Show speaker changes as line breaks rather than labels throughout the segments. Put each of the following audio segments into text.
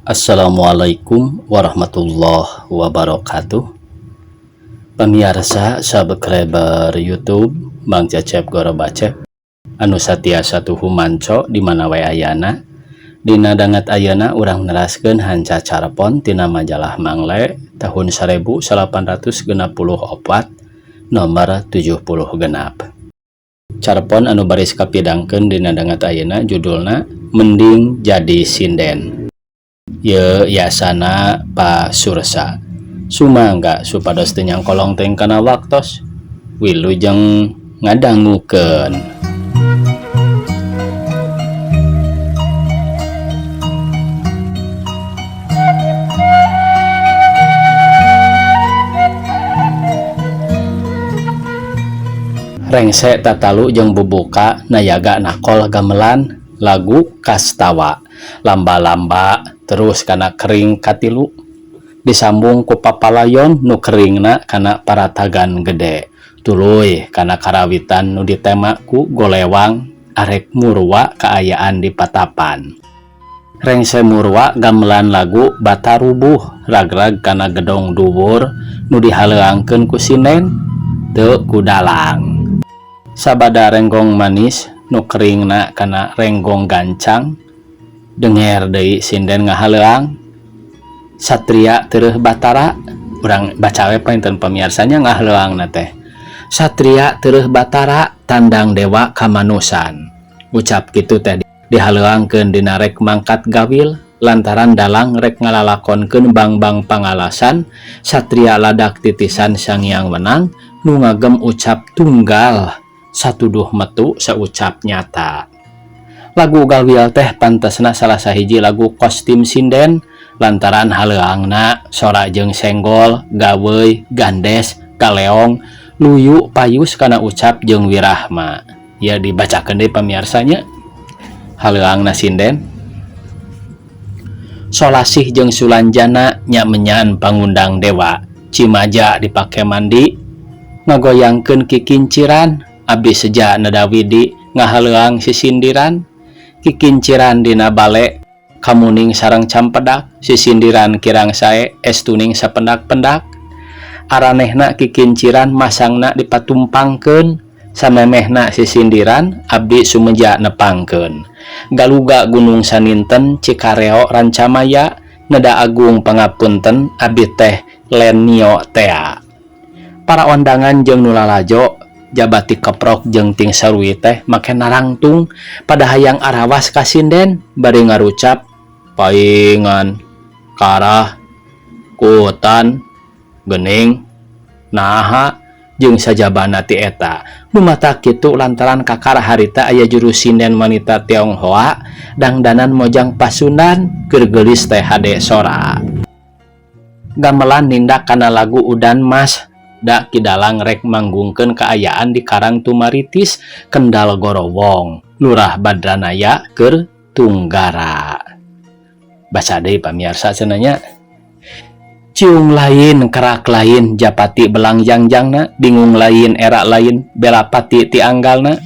Assalamualaikum warahmatullahi wabarakatuh. Pemirsa subscriber YouTube Bang Cecep Gorobacep anu satia satuhu manco di mana wae ayana. Dina danget ayeuna urang neraskeun hanca carpon tina majalah Mangle tahun 1864 nomor 76. Carpon anu baris kapidangkeun dina danget ayeuna judulna Mending Jadi Sinden. Ye yasana Pa Sursa. Sumangga supados teu nyangkolong teh kana waktos. Wilujeng ngadangukeun. Rengse tatalu jeung bubuka nayaga nakol gamelan lagu Kastawa lamba-lamba terus kana kering katilu disambung ku papalayon nu keringna kana paratagan gede tuluy kana karawitan nu ditema ku golewang arek murwa kaayaan di patapan rengse murwa gamelan lagu Batarubuh ragrag kana gedong dhuwur nu dihaleuangkeun ku sinden teu ku dalang sabada renggong manis nu keringna kana renggong gancang denger deui sinden ngahaleuang Satria tereuh Batara urang baca we panginten pamiarsanya ngahaleuangna teh Satria tereuh Batara tandang dewa kamanusan ucap kitu teh dihaleuangkeun dina rek mangkat gawil lantaran dalang rek ngalalakonkeun bangbang pangalasan Satria ladak titisan Sangiang Wenang nu ngagem ucap tunggal satuduh metu saucap nyata. Lagu Gawil teh pantesna salah sahiji lagu kostum sinden lantaran haleuangna sora jeung senggol gaweuy gandes kaleong luyu payus kana ucap jeung wirahma. Ya dibacakeun deui pamiarsanya haleuangna sinden. Solasih jeung Sulanjana nya menyan pangundang dewa Cimaja dipake mandi ngagoyangkeun kikinciran abdi seja nadawidi ngahaleuang sisindiran kikinciran dina bale kamuning sareng campedak sisindiran kirang sae estuning sapendak-pendak aranehna kikinciran masangna dipatumpangkeun samemehna sisindiran abdi sumeja nepangkeun galuga gunung saninten Cikareo Rancamaya neda agung pangapunten abdi teh Lenio tea para ondangan jeung nu lalajo jabati keprok jeung ting sarwi teh make narangtung pada hayang arawas ka sinden bari ngarucap paingan karah kutan gening naha jeung sajabana ti eta nu mata kitu lantaran kakara harita aya juru sinden wanita Tionghoa dangdanan mojang Pasundan keur geulis teh hade sora gamelan nindak kana lagu Udan Mas da kidalang rek manggungkeun kaayaan di Karang Tumaritis Kendal Gorowong Lurah Badranaya keur Tunggara. Baca deui pamiarsa cenah. Ciung lain kerak lain japati belang jangjangna bingung lain era lain belapati ti anggalna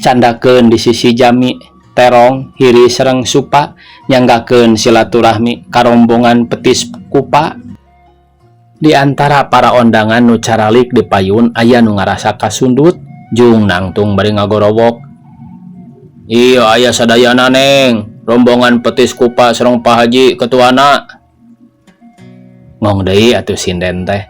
candakeun di sisi jami terong hiri sareng supa nyanggakeun silaturahmi karombongan petis kupa. Di antara para ondangan nu caralik di payun aya nu ngarasa kasundut jung nangtung bari ngagorowok. Iya aya sadayana neng rombongan petis kupa sareng Pak Haji ketuana. Ngong deui atuh sinden teh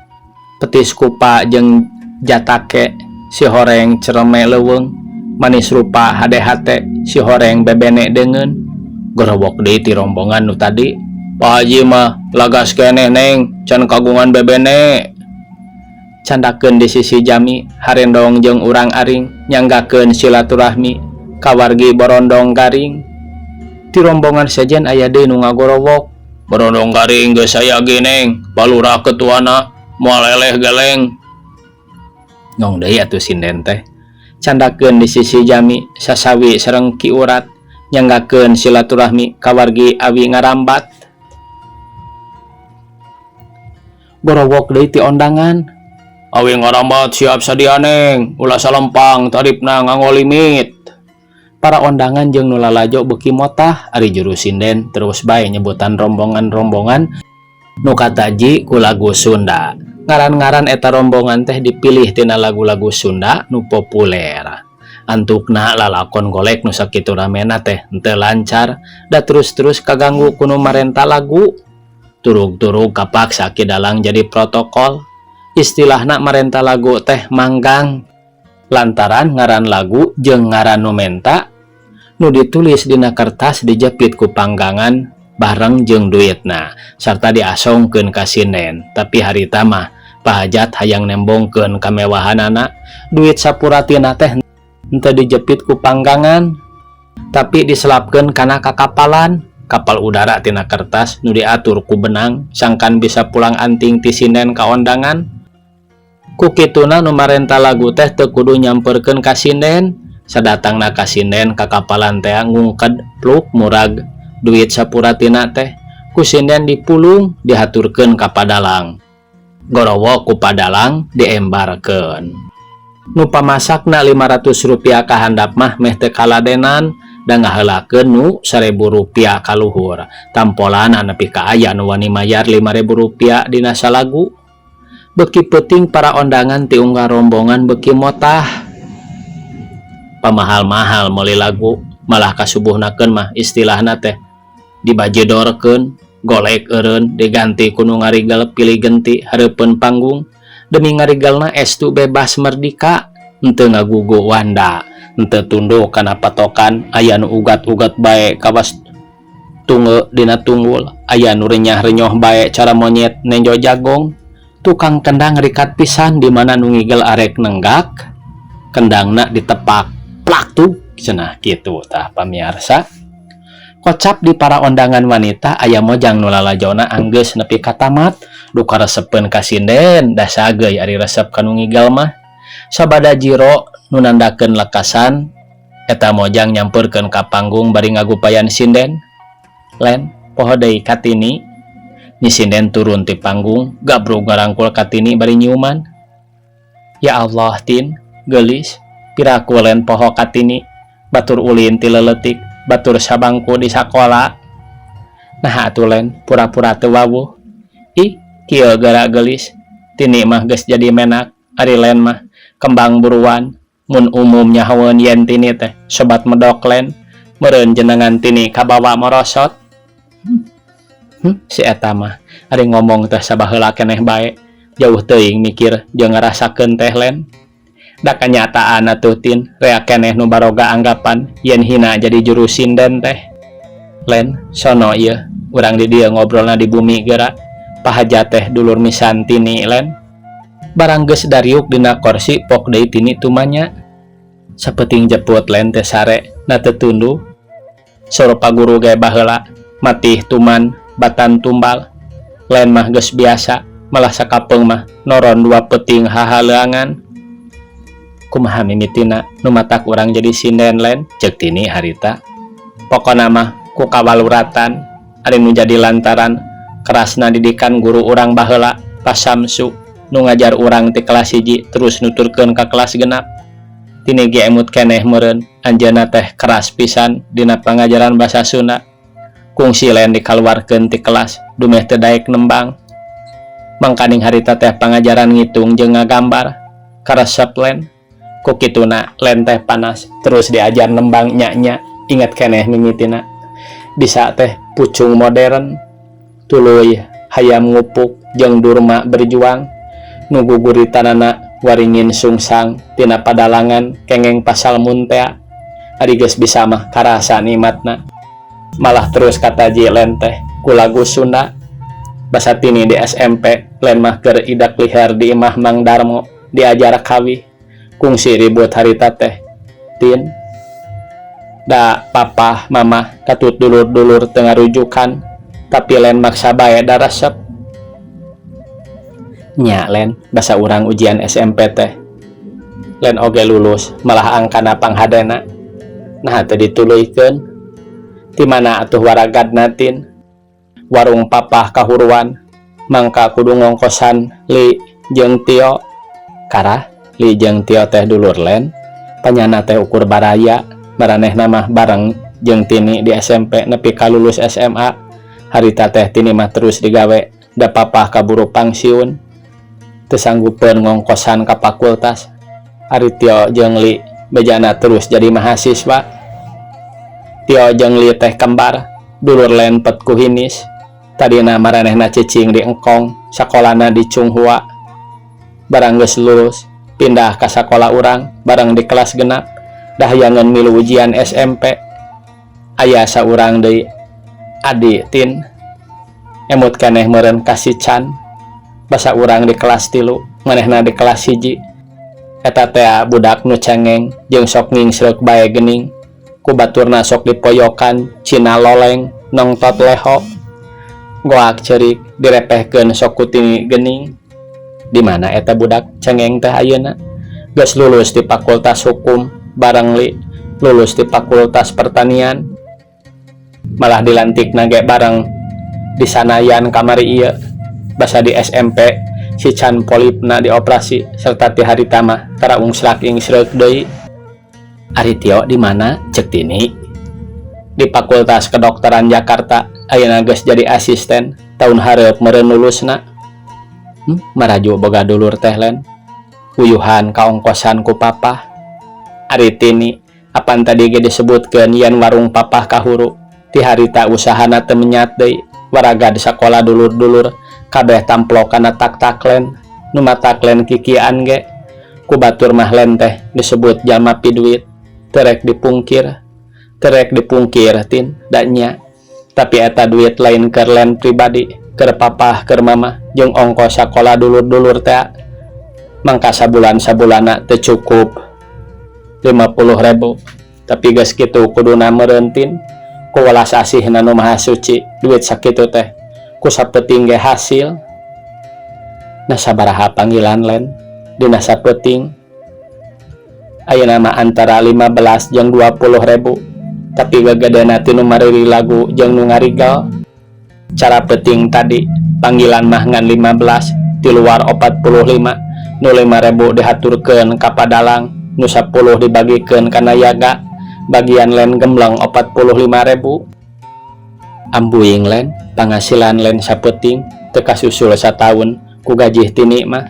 petis kupa jeung jatake si horeng cereme leuweung manis rupa hade hate si horeng bebene deungeun gorowok deui ti rombongan nu tadi. Pak Haji mah lagas keneh neng can kagungan bebene. Candakeun di sisi jami harendong jeung urang aring nyanggakeun silaturahmi kawargi borondong garing. Ti rombongan sejen aya deui nu ngagorowok borondong garing geus aya ge neng balurah ketuana moal eleh geleng. Ngong deui atuh sinden teh candakeun di sisi jami sasawi sareng Ki Urat nyanggakeun silaturahmi kawargi awi ngarambat. Gorowok deui ti ondangan awi ngarambat siap sadia neng ulah salempang tarifna nganggo limit. Para ondangan jeung nu lalajo beuki motah ari juru sinden terus bae nyebutan rombongan-rombongan nu kataji ku lagu Sunda. Ngaran-ngaran eta rombongan teh dipilih tina lagu-lagu Sunda nu populer. Antukna lalakon golek nu sakitu ramena teh henteu lancar da terus-terus kaganggu ku nu marenta lagu. Turug-turug kapaksa Ki Dalang jadi protokol. Istilahna marenta lagu teh manggang. Lantaran ngaran lagu jeung ngaran nu menta nu ditulis dina kertas dijepit ku panggangan bareng jeung duitna sarta diasongkeun ka sinden. Tapi harita mah pahajat hayang nembongkeun kamewahanana, duit sapuratina teh henteu dijepit ku panggangan tapi diselapkeun kana kakapalan kapal udara tina kertas nu diatur ku benang sangkan bisa pulang anting ti sinden ka ondangan. Ku kituna nu marenta lagu teh teu kudu nyamperkeun ka sinden. Sadatangna ka sinden kakapalan teh ngungked pluk murag duit sapuratina teh ku sinden dipulung dihaturkeun ka padalang. Gorowo ku padalang diembarkeun. Nu pamasakna 500 rupiah ka handap mah meh teu kaladenan da ngaheulakeun nu 1000 rupiah ka luhur. Tampolana nepi ka aya nu wani mayar 5000 rupiah dina salagu. Beuki peuting para ondangan ti unggal rombongan beuki motah. Pamahal-mahal meuli lagu malah kasubuhnakeun mah istilahna teh dibajedorkeun golek eureun diganti ku nu ngarigel pilih genti hareupeun panggung demi ngarigelna estu bebas merdika henteu ngagugu wanda henteu tunduk kana patokan. Aya nu ugat-ugat bae kawas tunge dina tunggul, aya nu renyah-renyoh bae cara monyet nenjo jagong. Tukang kendang rikat pisan di mana nu ngigel arek nenggak kendangna ditepak plak tuh cenah kitu. Tah pamiarsa, kocap di para ondangan wanita aya mojang nu lalajona anggeus nepi ka tamat duka resepeun ka sinden da sageuy ari resep ka nu ngigel mah. Sabada jiro nu nandakeun lekasan eta mojang nyamperkeun ka panggung bari ngagupayan sinden, "Len, poho deui Katini." Nyi sinden turun ti panggung gabrug ngarangkul Katini bari nyiuman. "Ya Allah, Tin, geulis. Piraku Len poho Katini, batur ulin ti leuletik, batur sabangku di sakola. Nah atuh Len, pura-pura teu wawuh. Ih, kieu geura geulis. Tini mah geus jadi menak, ari Len mah kembang buruan. Mun umum nyahoeun yen Tini teh sobat medok Len, meureun jenengan Tini kabawa morosot." Si eta mah ari ngomong teh sabaheula keneh bae, jauh teuing mikir jeung ngarasakeun teh Len. Da kanyataan atuh Tin, rea keneh nu baroga anggapan yen hina jadi juru sinden teh. Len, sono ieu urang di dieu ngobrolna di bumi geura. Pahajat teh dulur misan Tini, Len." Barang geus dariuk dina korsi pok deui Tini tumanya. "Sapeuting jeput Len teh sare na teu tunduh. Saur pa guru ge baheula matih tuman batan tumbal. Len mah geus biasa, malah sakapeung mah noron dua peuting hahaleuangan." "Kumaha mimitina nu matak urang jadi sinden, Len?" ceuk Tini harita. "Pokona mah ku kawaluratan. Ari nu jadi lantaran kerasna didikan guru urang baheula, Pa Samsu, nu ngajar urang ti kelas 1 terus nuturkeun ka kelas 6. Tini ge emut keneh meureun, anjeunna teh keras pisan dina pangajaran basa Sunda. Kungsi Len dikaluarkeun ti kelas dumeh teu daek nembang. Mangkaning harita teh pangajaran ngitung jeung ngagambar karesep Len. Ku kituna Len teh panas terus diajar nembang nya-nya inget keneh mimitina. Bisa teh pucung modern tuluy hayam ngupuk jeung Durma berjuang nu guguritanana waringin sungsang tina padalangan kengeng pasal muntea. Ari geus bisa mah karasa nikmatna. Malah terus kataji Len teh ku lagu Sunda. Basa Tini di SMP Len mah keur idak liher di imah Mang Darmo diajar kawih. Kungsi ribut harita teh, Tin. Da papa mama katut dulur-dulur teu ngarujukan, tapi Len maksa bae da resep. Nya Len, basa urang ujian SMP teh Len oge lulus, malah angkana panghadena. Nah teu dituluykeun? Ti mana atuh waragadna, Tin? Warung papah kahuruan mangka kudu ngongkosan Li jeung Tio." Karah, Li jeung Tio teh dulur Len? Panyana teh ukur baraya. Maranehna mah bareng jeung Tini di SMP nepi ka lulus SMA. Harita teh Tini mah terus digawe da papah kaburu pangsiun. Teu sanggupeun ngongkosan ka fakultas. Ari Tio jeung Li bejana terus jadi mahasiswa. Tio jeung Li teh kembar, dulur Len pet ku hinis. Tadina maranehna cicing di Engkong, sakolana di Chunghua. Barang geus lulus, pindah ka sakola urang bareng di kelas 6, dahayangeun milu ujian SMP. Aya saurang deui, adi Tin. Emut keneh meureun ka si Chan. Basa urang di kelas 3, manehna di kelas 1. Eta tea budak nu cengeng jeung sok ngingsreuk bae geuning. Ku baturna sok dipoyokan Cina loleng nongtot leho. Goak ceurik direpehkeun sok ku Tini geuning. Di mana eta budak cengeng teh ayeuna? Geus lulus di Fakultas Hukum bareng Li lulus di Fakultas Pertanian. Malah dilantikna ge bareng di Sanayan kamari ieu. Basa di SMP si Chan polipna dioperasi serta ti harita mah tara ungsrak ingsreuk deui. Ari Tio di mana? Cek Tini. Di Fakultas Kedokteran Jakarta, ayeuna geus jadi asisten, tahun hareup meureun lulusna. Maraju boga dulur teh Len. Uyuhan kaongkosan ku papah. Ari Tini, apan tadi ge disebutkeun yen warung papah kahuru. Ti harita usahana teu menyat deui, waragad sakola dulur-dulur kabeh tamplokanna tak-tak Len, nu matak Len kikieuan ge. Ku batur mah Len teh disebut jalma piduit, teu rek dipungkir. Teu rek dipungkir Tin, da nya. Tapi eta duit lain keur Len pribadi, keur papah, keur mamah, jeung ongkos sakola dulur-dulur teh. Mangka sabulan-sabulanna teu cukup 50.000. Tapi geus kitu kuduna meureun Tin, ku welas asihna nu maha suci, duit sakitu teh ku sapeuting ge hasil. Nah, sabaraha panggilan Len dina sapeuting? Ayeuna mah antara 15 jeung 20.000. Tapi gagedena ti nu mariri lagu jeung nu ngarigel. Cara peuting tadi panggilan mah ngan 15 ti luar 45, nu 5.000 dihaturkeun ka padalang, nu 10 dibagikeun ka nayaga, bagian Len gembleng 45.000. Ambuing Len, pangasilan Len sapeuting teu kasusul sataun ku gajih Tini mah.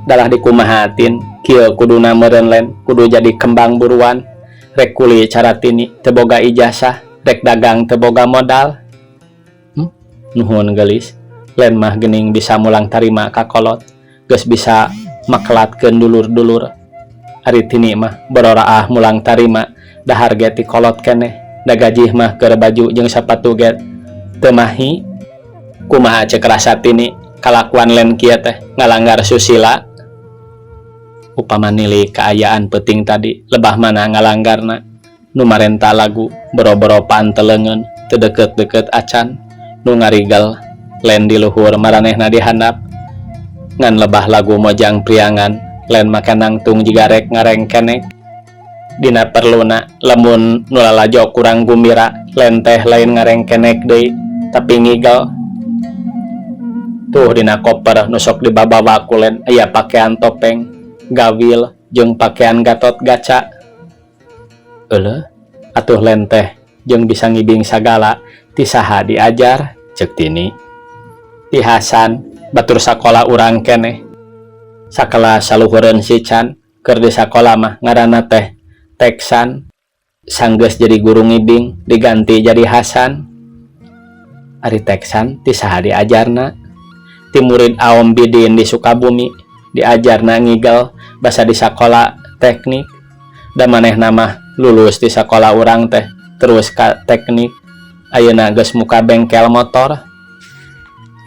Dalah dikumaha Tin, kieu kuduna meureun Len kudu jadi kembang buruan. Rek kuli cara Tini teu boga ijazah, rek dagang teu boga modal. Nuhun geulis, Len mah geuning bisa mulang tarima ka kolot, geus bisa makelatkeun dulur-dulur. Ari Tini mah bororaah mulang tarima, dahar ge ti kolot keneh, da gajih mah keur baju jeung sapatu ge teu mahi. Kumaha ceuk rasa Tini, kalakuan Len kieu teh ngalanggar susila? Upama nilai kaayaan peuting tadi, lebah mana ngalanggarna? Nu marenta lagu boro-boro panteleungeun, teu deukeut-deukeut acan. Nu ngarigel Len di luhur, maranehna di handap. Ngan lebah lagu Mojang Priangan, Len make nangtung jiga rek ngarengkenek. Dina perluna lamun nu lalajo kurang gumbira, Len teh lain ngarengkenek deui, tapi ngigel. Tuh dina koper nu sok dibabawa ku Len aya pakaian topeng, gawil jeung pakaian Gatot Gaca. Euleuh, atuh Len teh jeung bisa ngibing sagala, ti saha diajar? Ceuk Tini. Ti Hasan, batur sakola urang keneh. Sakelas saluhureun si Chan, keur di sakola mah ngaranna teh Teksan. Sanggeus jadi guru ngibing diganti jadi Hasan. Ari Teksan ti saha diajarna? Ti murid Aom Bidin di Sukabumi, diajarna ngigel basa di sakola teknik. Da manehna mah lulus di sakola urang teh terus ka teknik, ayeuna geus muka bengkel motor.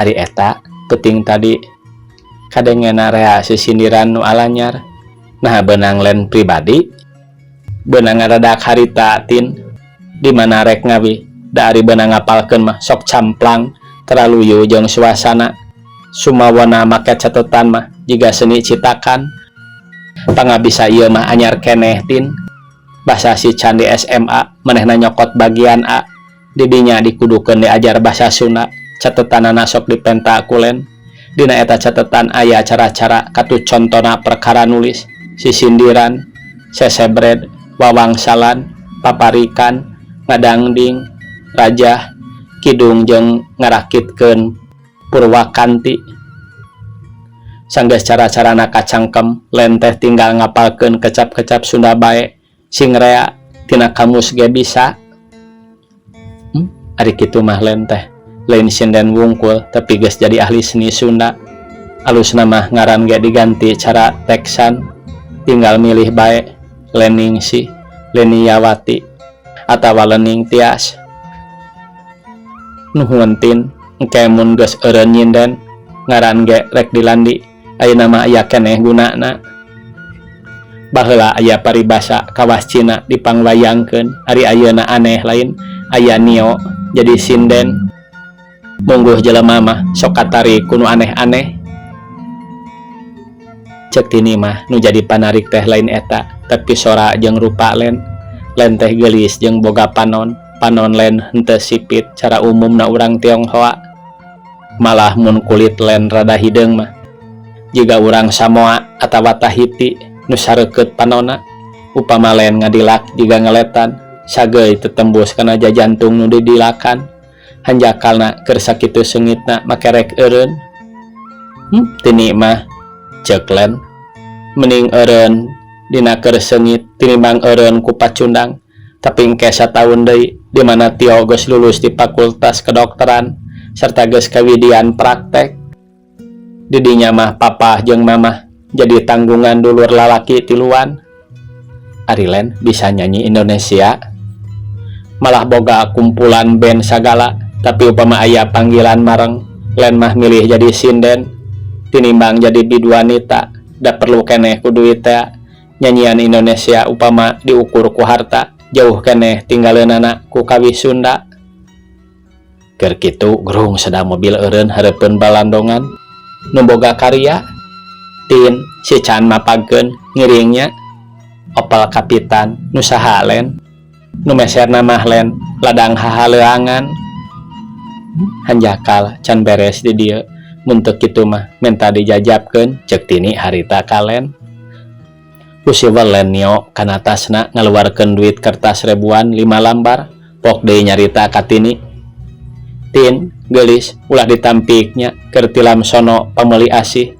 Ari eta peuting tadi kadengena rea sisindiran nu alanyar. Nah, beunang Len pribadi beunang ngaradak harita Tin, di mana rek ngawi da ari beunang ngapalkeun mah sok camplang teraluyu jeung suasana. Sumawana make catetan mah jiga seni citakan. Pangabisa ieu mah anyar keneh Tin. Basa si Chan di SMA manehna nyokot bagian A, didinya dikudukeun diajar basa Sunda, catetanana sok dipenta ku Len. Dina eta catetan aya cara-cara katu contona perkara nulis sisindiran sesebred. wawangsalan, paparikan, ngadangding, rajah, kidung jeung ngarakitkeun purwakanti. Sanggeus cara-carana kacangkem, Len teh tinggal ngapalkeun kecap-kecap Sunda bae sing rea tina kamus ge bisa. Ari kitu mah Len teh lain sinden wungkul tapi geus jadi ahli seni Sunda. Alusna mah ngaran ge diganti cara teksan, tinggal milih bae Leningsih, Leniawati, atawa Lening Tias. Nuhun Tin, engke mun geus eureun nyinden ngaran ge rek dilandi, ayeuna mah aya keneh gunana. Baheula aya paribasa kawas Cina dipangwayangkeun, ari ayeuna aneh lain aya Nio jadi sinden. Mungguh jelema mah sok katarik ku nu aneh-aneh. Cek Tini mah nu jadi panarik teh lain eta, tapi sora jeung rupa Len. Len teh geulis jeung boga panon, panon Len henteu sipit cara umumna urang Tionghoa. Malah mun kulit Len rada hideung mah jiga urang Samoa atawa Tahiti nu sareukeut panonna. Upama Len ngadilak jiga ngeletan, sageuy teu tembus kana jajantung nu didilakan. Hanjakalna keur sakitu seungitna make rek eureun. Tini mah ceuk Len mending eureun dina keur seungit tinimbang eureun ku pacundang. Tapi engke sataun deui di mana Tio geus lulus di fakultas kedokteran serta geus kawidian praktek. Di dinya mah papah jeung mamah jadi tanggungan dulur lalaki tiluan. Ari Len bisa nyanyi Indonesia, malah boga kumpulan band sagala, tapi upama aya panggilan mareng, Len mah milih jadi sinden tinimbang jadi biduanita. Da perlu keneh ku duit teh. Nyanyian Indonesia upama diukur ku harta jauh keneh tinggaleunana ku kawih Sunda. Keur kitu gerung sada mobil eureun hareupeun balandongan nu boga karya. Tin si can mapagkeun ngiringnya Opel Kapitan nu saha Len? Nu meserna mah Len ladang hahaleuangan. Hanjakal can beres di dieu, mun teu kitu mah menta dijajabkeun, ceuk Tini harita ka Len. Ku siwel Len nio kana tasna ngaluarkeun duit kertas ribuan 5 lambar, pok deui nyarita ka Tini. Tin, geulis, ulah ditampik nya keur tilam sono pameuli asih.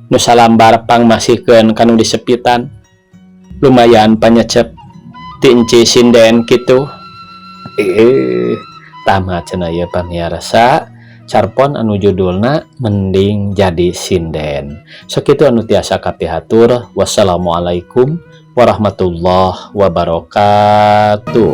Nu salambar pangmasihkeun ka nu disepitan. Lumayan panyecep ti enci sinden kitu. Tamat cenah ieu pamiarsa carpon anu judulna Mending Jadi Sinden. Sakitu anu tiasa kapihatur. Wassalamualaikum warahmatullahi wabarakatuh.